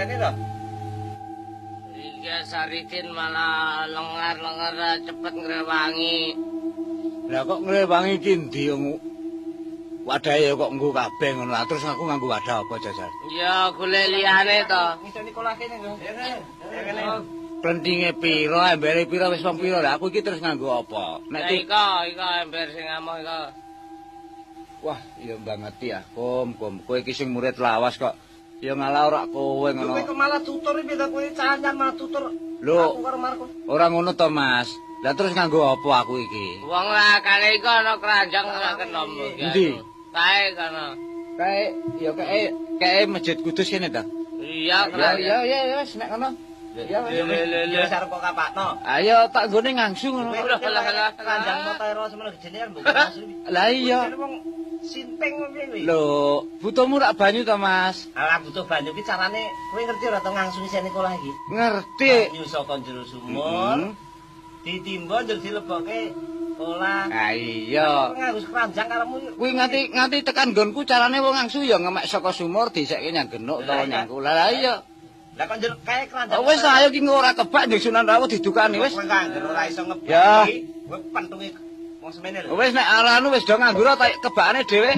rene to. Iki Saridin malah lengar-lengar cepet ngrewangi. Lah kok ngrewangi iki ndi wong wadahe kok nggo kabeh ngono. Lah terus aku nganggo wadah apa jajal? Ya golek liyane to. Ngisor Nikola kene lho. Kene. Plentinge pira, embere pira wis wong pira. Lah aku iki terus nganggo apa? Nek iko ember sing amoh iko. Wah, ya banget ya, Kom, Kom. Kowe iki sing murid lawas kok. Ya ngalah ora kowe ngono. Kowe kok malah tutur piye to kowe cah malah tutur. Lho, aku karo Marco. Ora ngono to, Mas. Lah terus nganggo apa aku iki? Wong lah kale iku ana keranjang ora kena mbok. Endi? Kae kono. Kae ya kae Masjid Kudus kene ta? Iya, keranjang. Ya wis nek ngono. Ya wis arep kok kapakno. Ayo tak nggone ngangsu ngono. Lah keranjang motero semono gedene kan mbok ngangsu. Lah iya. Sinting piye kuwi? Lho, butuhmu rak banyu to, Mas? Alah butuh banyu ki carane kowe ngerti ora to ngangsu isine Nikola iki? Ngerti. Banyu saka jero sumur. Ditimba njur dilebokke kolah. Ha iya. Nganggo keranjang karepmu. Kuwi nganti tekan nggonku carane wong ngangsu ya ngemek saka sumur disekke nyang genuk utawa nyang kolah. Lah iya. Lah kok njur kae keranjang. Wis ayo ki ora kebak njur Sunan Rawuh didukani wis. Kowe kangger ora iso ngebak iki, kowe pentunge wong semene lho. Wis nek anu wis do nganggur tak kebakane dhewe.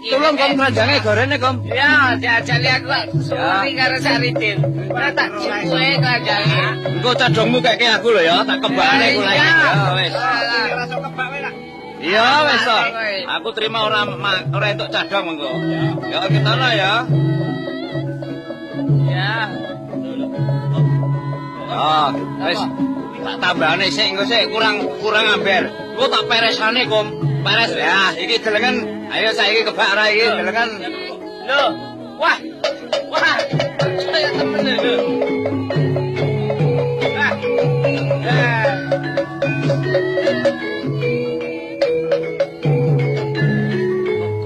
Tulung kom keranjange gorene kom. Ya, diajali aku suri karo Saridin. Ora tak jipuke keranjange. Engko cadongmu keke aku lho ya, tak kebakane kula iki. Ya wis. Ora iso kebak kowe lah. Iya wis to. Aku terima ora ora entuk cadong mengko. Ya ketono ya. Ya. Ah, wis. Tak tambahane sik engko sik kurang amber. Engko tak peresane, Kom. Peres ya, iki delengen. Ayo saiki kebak ra iki delengen. Lho. Wah. Wah. Saya temen lho. Wah.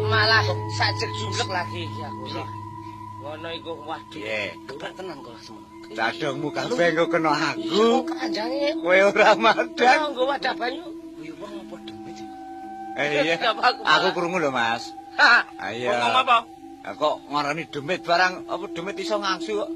Malah sak jejulek lagi iki aku. Ngono iku waduh. Kebak tenan kok semono. Cadongmu kabeh engko kena aku. Keranjange. Kowe ora madang. Nggo wadah banyu. Kuwi wong apa demit? Iya. Aku krungu lho, Mas. Ayo. Ngomong apa? Kok ngarani demit barang apa demit iso ngangsu kok.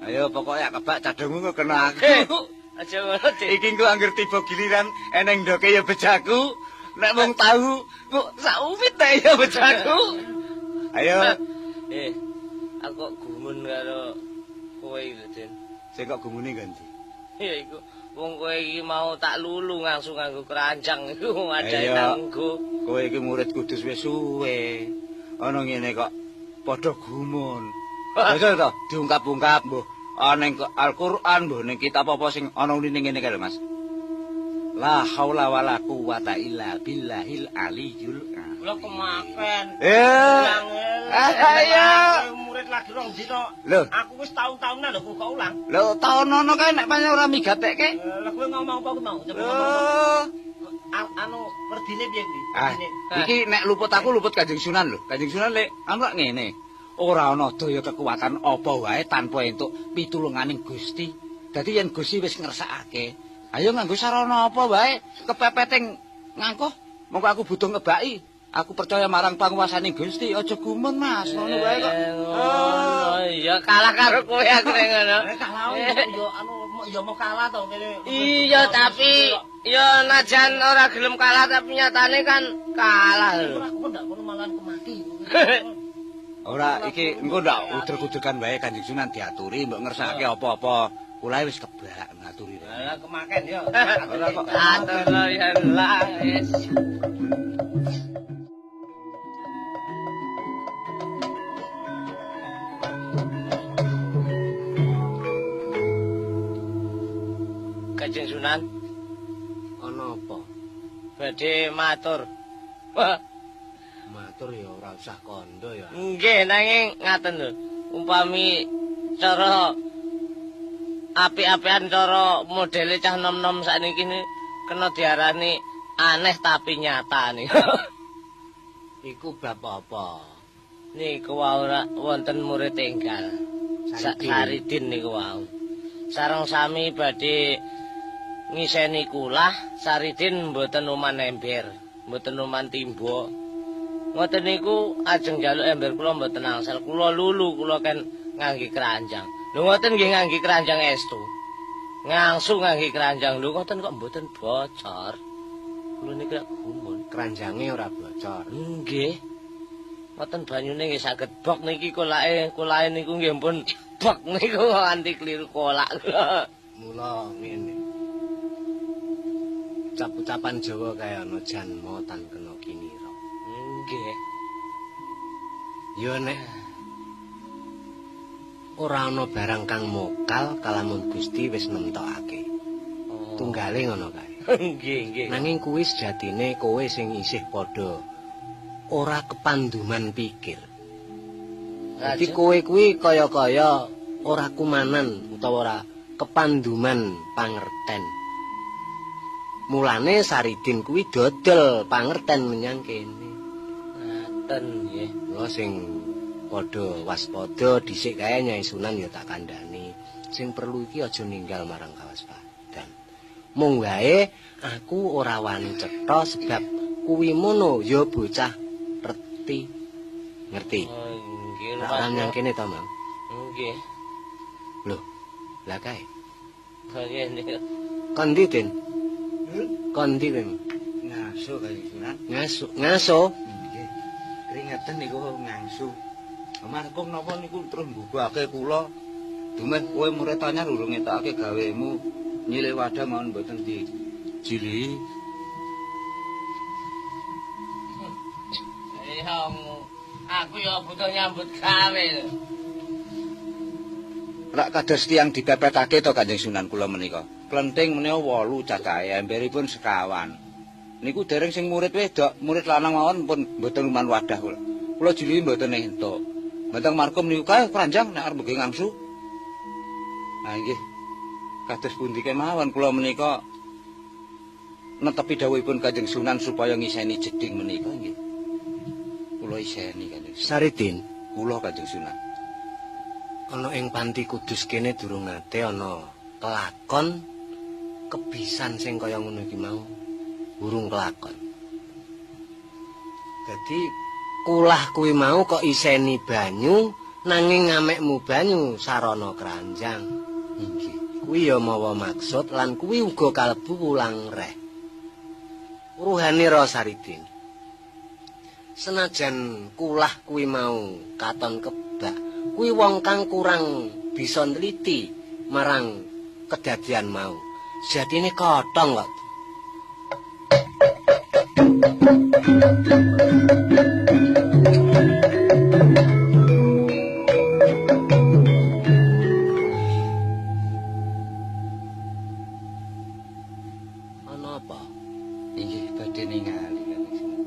Ayo pokoke kebak cadongmu engko kena aku. Aja ngono, Dik. Iki engko angger tiba giliran eneng ndoke ya bejaku. Nek wong tahu kok sak uwit ae ya bejaku. Ayo. Aku kok gumun karo kowe iki lho, Den. Sing kok gumune ganti. Ya iku wong kowe iki mau tak lulu ngangsu nganggo keranjang iku wadahe tanggo. Kowe iki murid Kudus wis suwe. Ana ngene kok padha gumun. Aja to diungkap-ungkap mbuh ana ning Al-Qur'an mbuh ning kitab apa sing ana unine ngene kae lho, Mas. La haula wala quwata illa billahil aliyyul azim. Kula kemaken. Ayo. Murid lagi rong dina. Aku wis taun-taunan lho kok ulang. Lho taun ono kae nek pancen ora migatekke. Lah kowe ngomong apa ku mau? Coba ngomong. Anu werdine piye kuwi? Iki nek luput aku luput Kanjeng Sunan lho. Kanjeng Sunan lek anu lak ngene. Ora ana daya kekuatan apa wae tanpa entuk pitulunganing Gusti. Dadi yen Gusti wis ngersakake, ayo nganggo sarana apa wae kepepeting ngangkuh. Mongko aku butuh ngebaki. Aku percaya marang panguwasaning Gusti, aja gumun Mas, ngono wae kok. Oh, iya kalah karo kowe aku nek ngono. Kalah yo anu ya mau kalah to kene. Iya, tapi ya najan ora gelem kalah tapi nyatane kan kalah lho. Aku ndak ngono malahan kemati. Ora iki engko ndak udrek-udrekan wae Kanjeng Sunan diaturi mbok ngersakake apa-apa. Kulae wis kebak ngaturi. Lah kemaken yo. Ora kok. Atur lho ya lah wis. Kanjeng Sunan ana apa? Badhe matur. Matur ya ora usah kandha ya. Nggih, nanging ngaten lho. Umpami cara apik-apikan cara modele cah nom-nom sakniki kena diarani aneh tapi nyata niku. Iku bab apa? Niku wau wonten murid enggal. Saridin niku wau. Sareng sami badhe ngiseni kulah, Saridin mboten uman ember, mboten uman timba. Ngoten niku ajeng njaluk ember kula mboten angsal. Kula lulu kula ken ngangge keranjang. Lho ngoten nggih ngangge keranjang estu. Ngangsu ngangge keranjang. Lho ngoten kok mboten bocor. Kula niki lak gumun. Keranjange ora bocor. Nggih. Ngoten banyune nggih saged bok niki kolake, kolahe niku nggih pun bok niku anti kliru kolak. Mula ngene. Ucap-ucapan Jawa kaya ana janma tan kena kinira. Nggih. Ya nek ora ana barang kang mokal kalamun Gusti wis nemtokake. Oh. Tunggale ngono kae. Nggih, nggih. Nanging kuwi sejatine kowe sing isih padha ora kepanduman pikir. Dadi kowe kuwi kaya-kaya ora kumanan utawa ora kepanduman pangerten. Mulane Saridin kuwi dodol pangerten menyang kene. Ngaten nggih. Mula sing padha waspada dhisik kae Nyai Sunan ya tak kandhani. Sing perlu iki aja ninggal marang kawaspadan. Mung wae aku ora wani cetha sebab kuwi mono ya bocah reti. Ngerti? Oh, nggih. Ora nyang kene to, Mang? Nggih. Lho, lah kae. Nggih niku. Kon ndi, Din? Kon ndi kowe? Ngaso Kanjeng Sunan. Ngaso, ngaso. Nggih. Kringeten niku ngangsu. Markum napa niku terus mbugake kula. Dumeh kowe murid anyar urung ngetokake gawemu. Nyilih wadah mawon mboten dijilihi. Iya, aku ya butuh nyambut gawe. Rak kados tiyang dipepetake to Kanjeng Sunan kula menika. Klenting menika 8 cacahe, emberipun sekawan. Niku dereng sing murid wedok, murid lanang mawon pun mboten luman wadah kula. Kula jilihi mboten entuk. Mboten markum niku kae keranjang nek arep nggih ngangsu. Ah nggih. Kados pundi kemawon kula menika netepi dawuhipun Kanjeng Sunan supaya ngiseni jeding menika nggih. Kula iseni Kanjeng Sunan. Saridin, kula Kanjeng Sunan. Ana ing Panti Kudus kene durung nate ana kelakon kebisan sing kaya ngono iki mau. Durung kelakon. Dadi kulah kuwi mau kok iseni banyu nanging ngamekmu banyu sarana keranjang. Inggih. Kuwi ya mawa maksud lan kuwi uga kalebu wulang reh. Uruhane ra Saridin. Senajan kulah kuwi mau katon kebak, kuwi wong kang kurang bisa nliti marang kedadian mau. Sejatine kotong kok. Ana apa? Inggih badhe ningali Kanjeng Sunan.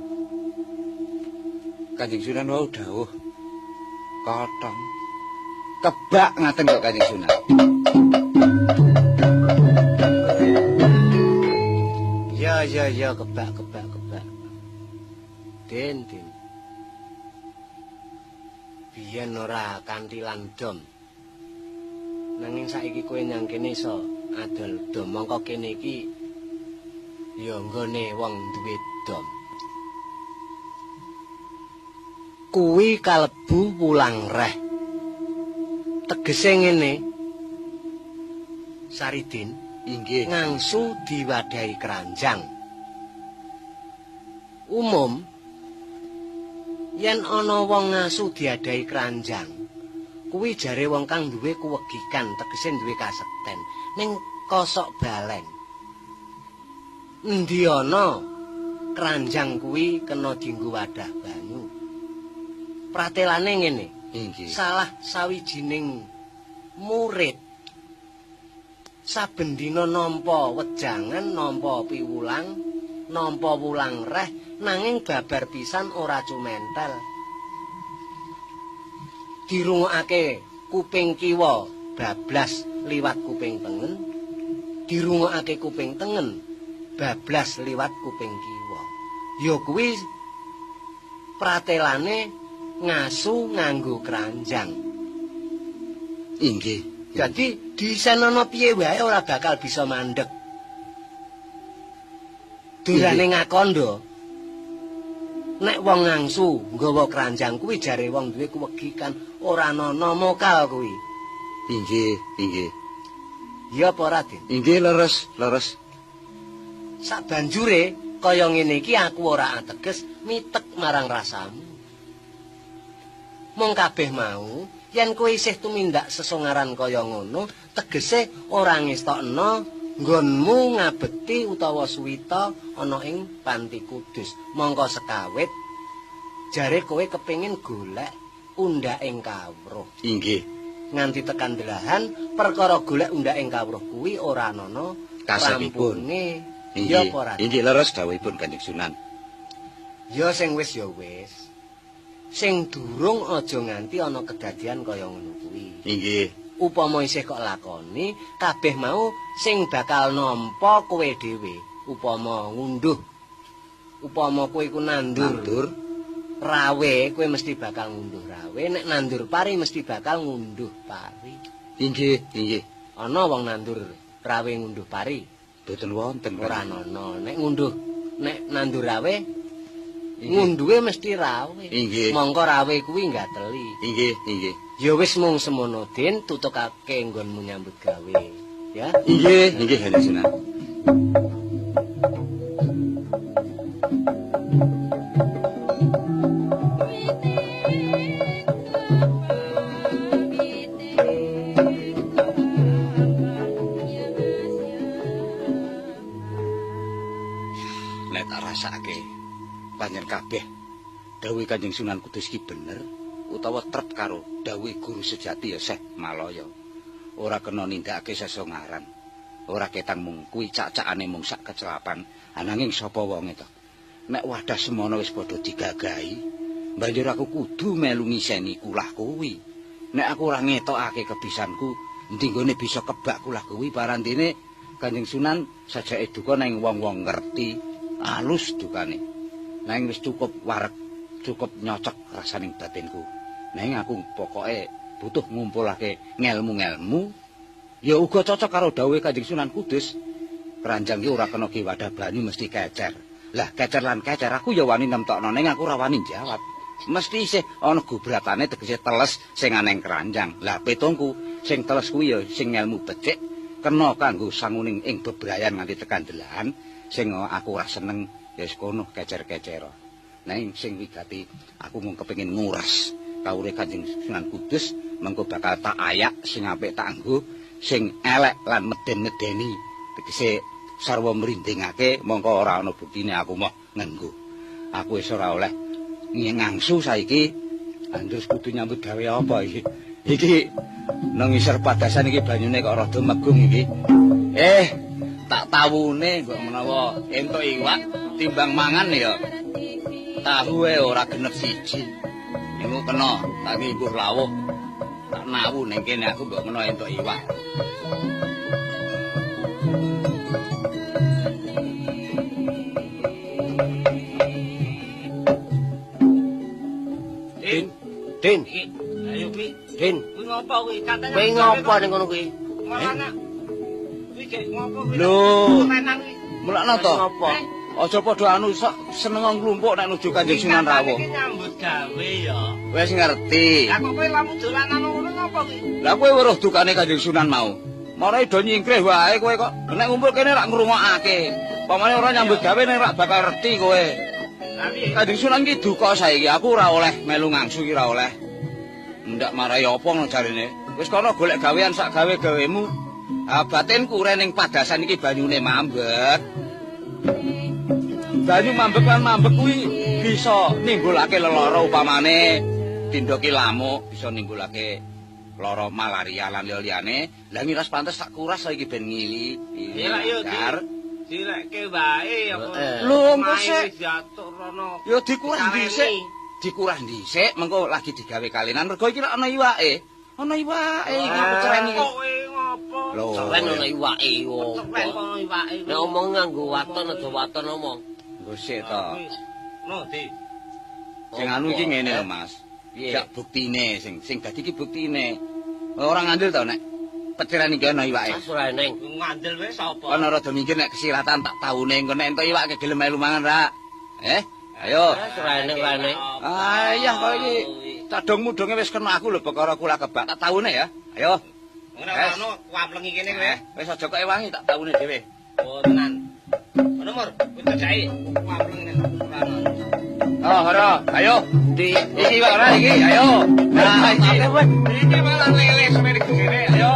Kanjeng Sunan wau dawuh kotong kebak ngaten kok Kanjeng Sunan. Ya ya ya kebak kebak kebak. Den den. Biyen ora kantilan dom. Nanging saiki kowe nyang kene iso adol dom, mongko kene iki ya nggone wong duwe dom. Kuwi kalebu wulang reh. Tegese ngene. Saridin, inggih, ngangsu diwadahi keranjang. Umum yen ana wong ngasu diadahi keranjang, kuwi jare wong kang duwe kuwegikan, tegese duwe kasekten. Ning kosok balen. Endi ana keranjang kuwi kena dienggo wadah banyu. Pratelane ngene. Inggih. Salah sawijining murid saben dina nampa wejangan, nampa piwulang, nampa wulang reh, nanging babar pisan ora cumentel. Dirungokake kuping kiwa bablas liwat kuping tengen, dirungokake kuping tengen bablas liwat kuping kiwa. Ya kuwi pratelane ngasu nganggo keranjang. Inggih. Dadi disenana piye wae ora bakal bisa mandeg. Durane ngakondo. Nek wong ngangsu nggawa keranjang kuwi jare wong duwe kuwegikan ora ana mokal kuwi. Inggih, inggih. Ya apa ora, Din? Inggih leres, leres. Sabanjure kaya ngene iki aku ora ateges mitek marang rasamu. Mung kabeh mau yen kowe isih tumindak sesongaran kaya ngono, tegese ora ngestokno nggonmu ngabekti utawa suwita ana ing Panti Kudus. Mongko sekawit jare kowe kepengin golek undhaking kawruh. Inggih. Nganti tekan delahan perkara golek undhaking kawruh kuwi ora ana kasepipun. Ya apa ora? Inggih leres dawuhipun Kanjeng Sunan. Ya sing wis ya wis. Sing durung aja nganti ana kedadian kaya ngono kuwi. Inggih. Upama isih kok lakoni, kabeh mau sing bakal nampa kowe dhewe. Upama ngunduh, upama kowe iku nandur rawe, kowe mesti bakal ngunduh rawe. Nek nandur pari mesti bakal ngunduh pari. Inggih, inggih. Ana wong nandur rawe ngunduh pari? Mboten wonten. Ora ana. Nek ngunduh, nek nandur rawe, ngunduhe mesti rawe. Inggih. Mongko rawe kuwi nggateli. Inggih, inggih. Ya wis mung semono, Din, tutukake nggonmu nyambut gawe, ya. Inggih, inggih Kanjeng Sunan. Nek tak rasake panjen kabeh dawuhe Kanjeng Sunan Kudus iki bener utawa trep karo dawuhe guru sejati ya Syekh Malaya. Ora kena nindakake sesongaran. Ora ketang mung kuwi cak-cakane mung sak kecelapan. Ananging sapa wonge to? Nek wadah semono wis padha digagahi, banjur aku kudu melu ngiseni kulah kuwi. Nek aku ora ngetokake kebisanku, endi nggone bisa kebak kulah kuwi parandene Kanjeng Sunan sajake duka nang wong-wong ngerti alus dukane. Nanging wis cukup wareg, cukup nyocok rasaning batinku. Nanging aku pokoke butuh ngumpulake ngelmu-ngelmu. Ya uga cocok karo dawuhe Kanjeng Sunan Kudus. Keranjang ki ora kena ki wadah banyu mesti kecer. Lah kecer lan kecer aku ya wani nemtokno ning aku ora wani jawab. Mesti isih ana gubratane tegese teles sing aneng keranjang. Lah petungku sing teles kuwi ya sing ngelmu becik kena kanggo sanguning ing bebrayan nganti tekan delahan sing aku ora seneng ya wis kono kecer-kecera. Nanging sing wigati aku mung kepengin nguras kawruhe Kanjeng Sunan Kudus mengko bakal tak ayak sing apik tak anggo sing elek lan meden-medeni tegese sarwa mrindingake mongko ora ana buktine aku moh ngenggo. Aku wis ora oleh ngangsu saiki terus kudu nyambut gawe apa iki? Iki nang ngisor padasan iki banyune kok rada megung iki. Tak tawune mbok menawa entuk iwak timbang mangan ya. Tahuwe ora genep siji. Niku kena tak ngimbuh lawuh. Tak nawu ning kene aku mbok menawa entuk iwak. Din, Din. Ayo kuwi. Din. Kuwi ngopo kuwi? Katanya kowe ngopo ning ngono kuwi? Kuwi gek ngopo kuwi? Lho. Mulakno to. Ngopo? Aja padha anu seneng nglumpuk nek nuju Kanjeng Sunan rawuh. Iki nyambut gawe ya. Wis ngerti. Lah kok kowe lamu dolanan ngono ngopo kuwi? Lah kowe weruh dukane Kanjeng Sunan mau. Marane do nyingkrih wae kowe kok. Nek ngumpul kene rak ngrungokake. Pamane ora nyambut gawe ning rak bakal reti kowe. Kanjeng Sunan ki duka saiki, aku ora oleh melu ngangsu ki ora oleh. Ndak marai apa ngono jarene. Wis kono golek gawean sak gawe-gawemu. Ah batinku ning padasan iki banyune mambek. Banyu mambek lan mambek kuwi bisa nimbulake lelara upamane tindoki lamuk, bisa nimbulake lara malaria lan liya-liyane. Lah ngiras pantes tak kuras saiki ben ngili. Iya yo dilekke wae apa. Lho engko sik diatur rono. Ya dikuras dhisik. Dikuras dhisik mengko lagi digawe kalinan mergo iki lak ana iwake. Ana iwake iki peceren iki. Kowe ngopo? Ceren ana iwake opo? Ceren ana iwake. Nek omong nganggo waton aja waton omong. Nggo sik to. No, Di. Sing anu iki ngene lho, Mas. Gak buktine sing sing dadi iki buktine. Ora ngandel to nek peceran iki ana iwake. Mas ora eneng. Ngandel wis sapa? Ana rada minggir nek kesilatan tak taune engko nek entuk iwake gelem melu mangan ra. Eh? Ayo. Rene-rene. Ah iya kok iki cadong mudunge wis kena aku lho perkara kula kebak tak taune ya. Ayo. Ngono ora ono kuamplengi kene kowe. Wis aja kok ewangi tak taune dhewe. Oh tenan. Ngono Mur, kowe cacai kuampleng nek ora ono. Oh, ora. Ayo. Di iki wae ora iki. Ayo. Nah, iki. Iki malah lele semene gedene. Ayo.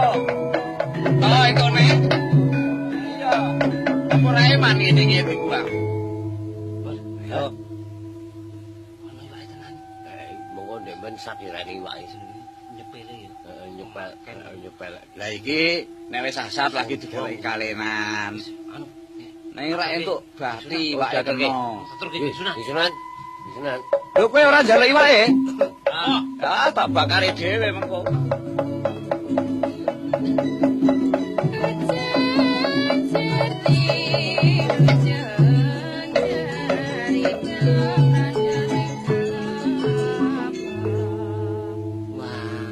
Oh, ikone. Iya. Apa ora eman ngene iki kuwi. Ayo. Ono iwake tenan. Monggo ndek ben sakirane iwake nyepele ya. Heeh, nyepel, nyepel. Lah iki nek wis asat lagi digoleki kalenan. Anu, ning ra entuk bati iwake kena. Terus Sunan. Sunan. Sunan. Lho kowe ora njaluk iwake? Ah, tak bakare dhewe mengko. Wah.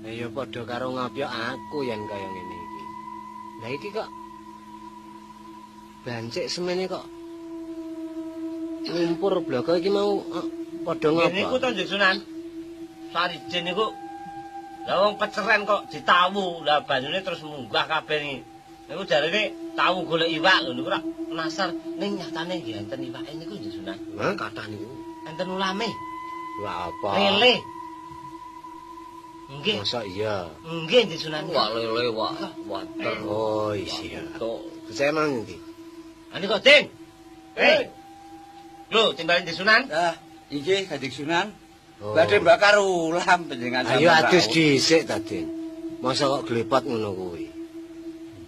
Lah ya padha karo ngapyok aku yen kaya ngene iki. Lah iki kok bancik semene kok ngumpur bloko iki mau padha ngapa? Niku to Njih Sunan. Sarijin niku lah wong peceren kok ditawu, lah banyune terus munggah kabeh niki. Niku jarene tawu golek iwak lho niku rak nasar ning nyatane nggih enten iwake niku Njih Sunan. Hah, kathah niku. Enten ulame. Lah apa? Lele. Nggih. Masa iya? Nggih Njih Sunan. Wah lele wah water. Oh iya. Saya mang ndi? Ane kok Din. Hei. Lho, timbalen Njih Sunan. Ah, inggih Kanjeng Sunan. Oh. Badhe bakar ulam panjenengan Ayo adus dhisik ta, Din. Masa kok glepot ngono kuwi.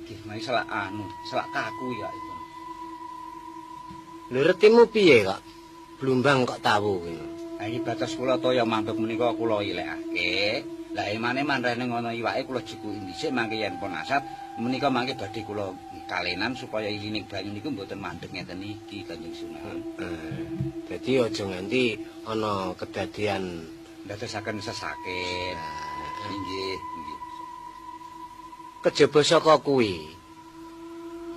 Nggih, mari selak anu, selak kaku ya itu. Lho retimu piye kok? Blumbang kok tawu kuwi. Ha iki batas kula toya mambek menika kula ilekake. Lah emane-eman rene ngono iwake kula jukuki dhisik mangke yen pun asat menika mangke badhe kula kalenan supaya ilining banyu niku mboten mandeg ngeten iki Kanjeng Sunan. Dadi aja nganti ana kedadian ndadosaken sesakit. Inggih, inggih. Kejaba saka kuwi.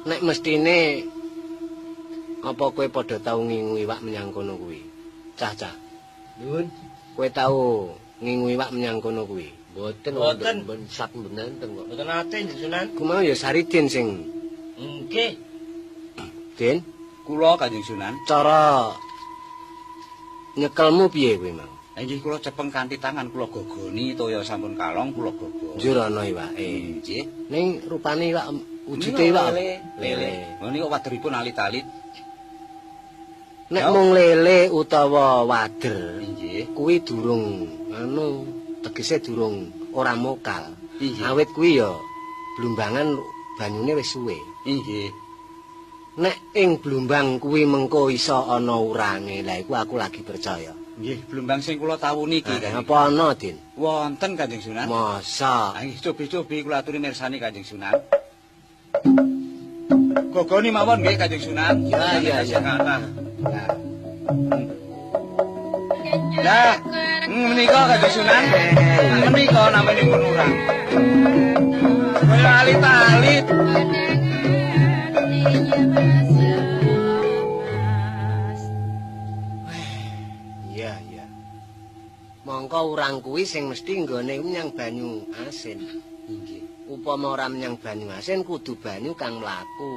Nek mestine apa kowe padha tau ngingu iwak menyang kono kuwi? Cah-cah. Nuwun. Kowe tau ngingu iwak menyang kono kuwi? Mboten Mboten. mboten sak mboten enten kok. Mboten nate Njih Sunan. Ku mau ya Saridin sing Nggih. Din, Kula Kanjeng Sunan. cara nyekelmu piye kowe mau? Inggih kula cepeng kanthi tangan kula gogoni toya sampun kalong kula gogo. Njur ana iwake. Nggih. Ning rupane iwak wujude iwak lele. Lele. Menika waderipun alit-alit. Nek mung lele utawa wader, Inggih. kuwi durung anu tegese durung ora mokal. Inggih. Awit kuwi ya blumbangan banyune wis suwe. Inggih. Nek ing blumbang kuwi mengko iso ana urange, lha iku aku lagi percaya. Nggih, blumbang sing kula tawu niki Kanjeng. Apa ana, Din? Wonten Kanjeng Sunan. Masa? Ah, nggih, cobi-cobi kula aturi mirsani Kanjeng Sunan. Gogoni mawon nggih Kanjeng Sunan. Ya, ya, ya. Nah. Nah, menika Kanjeng Sunan. Menika namanipun urang. Kaya alit-alit. Iya, iya. Mongko urang kuwi sing mesti nggone menyang banyu asin. Inggih. Upama ora menyang banyu asin kudu banyu kang mlaku.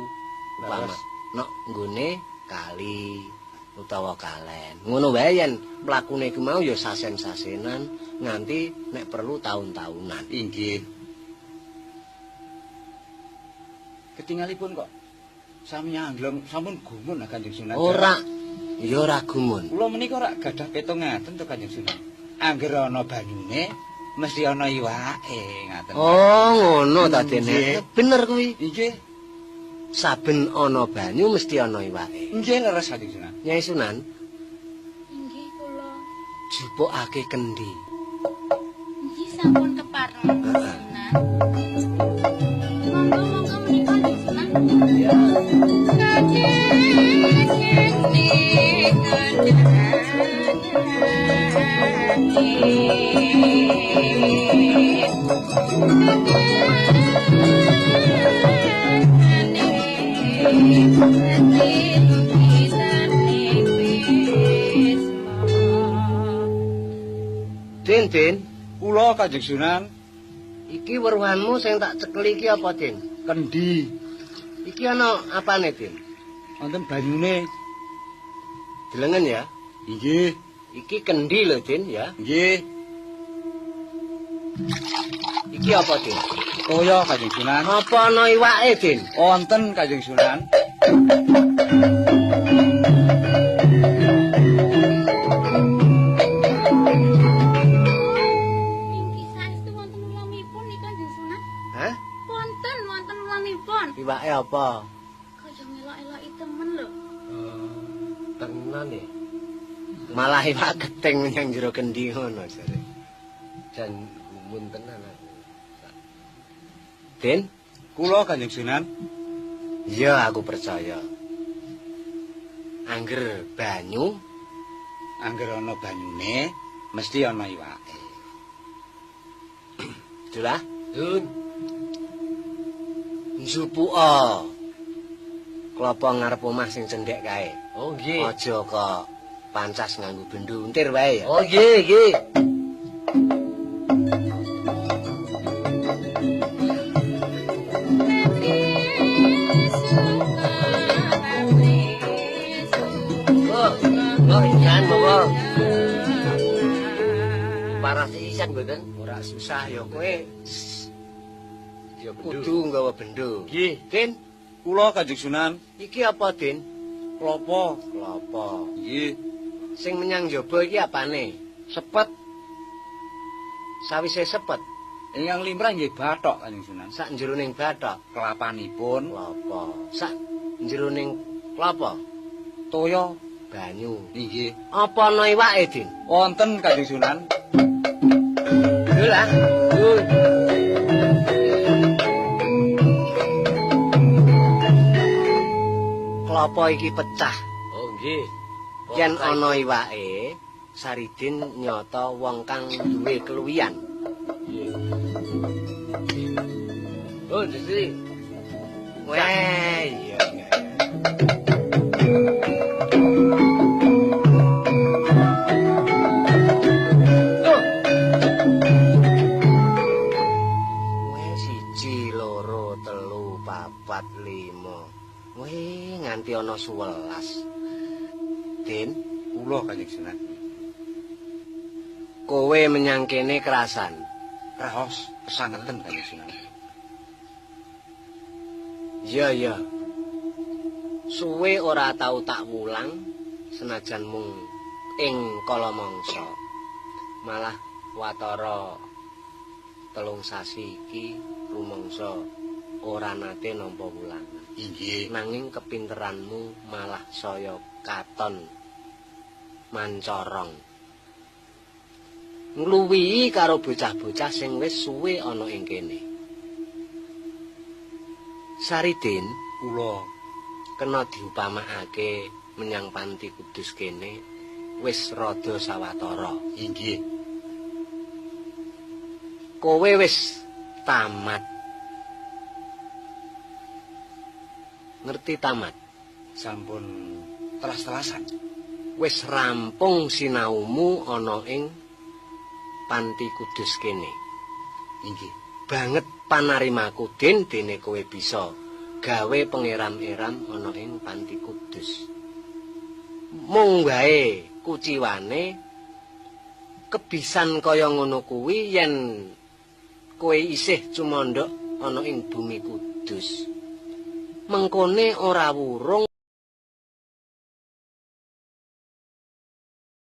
Upama nek nggone kali utawa kalen. Ngono wae yen mlakune iku mau ya sasen-sasenan nganti nek perlu taun-taunan. Inggih. Ketingalipun kok sami angglong sampun gumun Kanjeng Sunan. Ora. Ya ora gumun. Kula menika ora gadah petung ngaten to Kanjeng Sunan. Angger ana banyune mesti ana iwake ngaten. Oh, ngono ta dene. Bener kuwi. Inggih. Saben ana banyu mesti ana iwake. Nggih leres Kanjeng Sunan. Nyai Sunan, Inggih kula. jupukake kendi. Nggih sampun kepareng Sunan. Monggo-monggo menika Kanjeng Sunan. Ya. Din? Kula Kanjeng Sunan. Iki weruhanmu sing tak cekeli iki apa, Din? Kendi. Iki ana apane, Din? Wonten banyune. Delengen ya. Inggih. Iki kendi lho, Din, ya. Nggih. Iki apa, Din? Toya, Kanjeng Sunan. Apa ana iwake, Din? Wonten, Kanjeng Sunan. Inggih saestu wonten ulamipun nika Kanjeng Sunan. Hah? Wonten, wonten ulamipun. Iwake apa? Kaya ngelok-eloki temen lho. Tenan ya. Malah iwak keting menyang jero kendi ngono jare. Jan gumun tenan aku. Din, Kula Kanjeng Sunan. iya aku percaya. Angger banyu Angger ana banyune mesti ana iwake. Dulah, Dun, njupuka klopo ngarep omah sing cendhek kae. Oh nggih. Aja kok pancas nganggo bendo untir wae ya. Oh nggih, nggih. Oh, oh ikan monggo. Parah sisan mboten? Ora susah ya kowe Ya bendo. kudu nggawa bendo. Nggih. Din, Kula Kanjeng Sunan. iki apa, Din? Klopo. Klopo. Nggih. Sing menyang jaba iki apane? Sepet Sawise sepet ingkang limrah nggih bathok Kanjeng Sunan. sak jeroning bathok Kelapanipun klopo. Sak jeroning klopo toya. banyu. Inggih. Apa ana iwake, Din? Wonten Kanjeng Sunan. Dulah. Dun. Klopo iki pecah. Oh nggih. Yen ana iwake, Saridin nyata wong kang duwe keluwihan. Nggih. Oh, dadi. Weh, iya iya. Tuh. Weh, 1 2 3 4 5. Weh, nganti ana 11. Din, Kula Kanjeng Sunan. kowe menyang kene kerasan. Raos kesangeten Kanjeng Sunan. Iya, iya. Suwe ora tau tak wulang senajan mung ing kala mangsa. Malah watara 3 sasi iki rumangsa ora nate nampa wulangan. Inggih. Nanging kepinteranmu malah saya katon mancorong. Ngluwihi karo bocah-bocah sing wis suwe ana ing kene. Saridin Kula kena diupamakake menyang Panti Kudus kene wis rada sawatara. inggih. Kowe wis tamat. Ngerti tamat? Sampun telas-telasan. Wis rampung sinaumu ana ing Panti Kudus kene. Inggih. Banget panarimaku Din, dene kowe bisa gawe pengeram-eram ana ing Panti Kudus. Mung wae kuciwane kebisan kaya ngono kuwi yen kowe isih cumandhak ana ing bumi Kudus. Mengkone ora wurung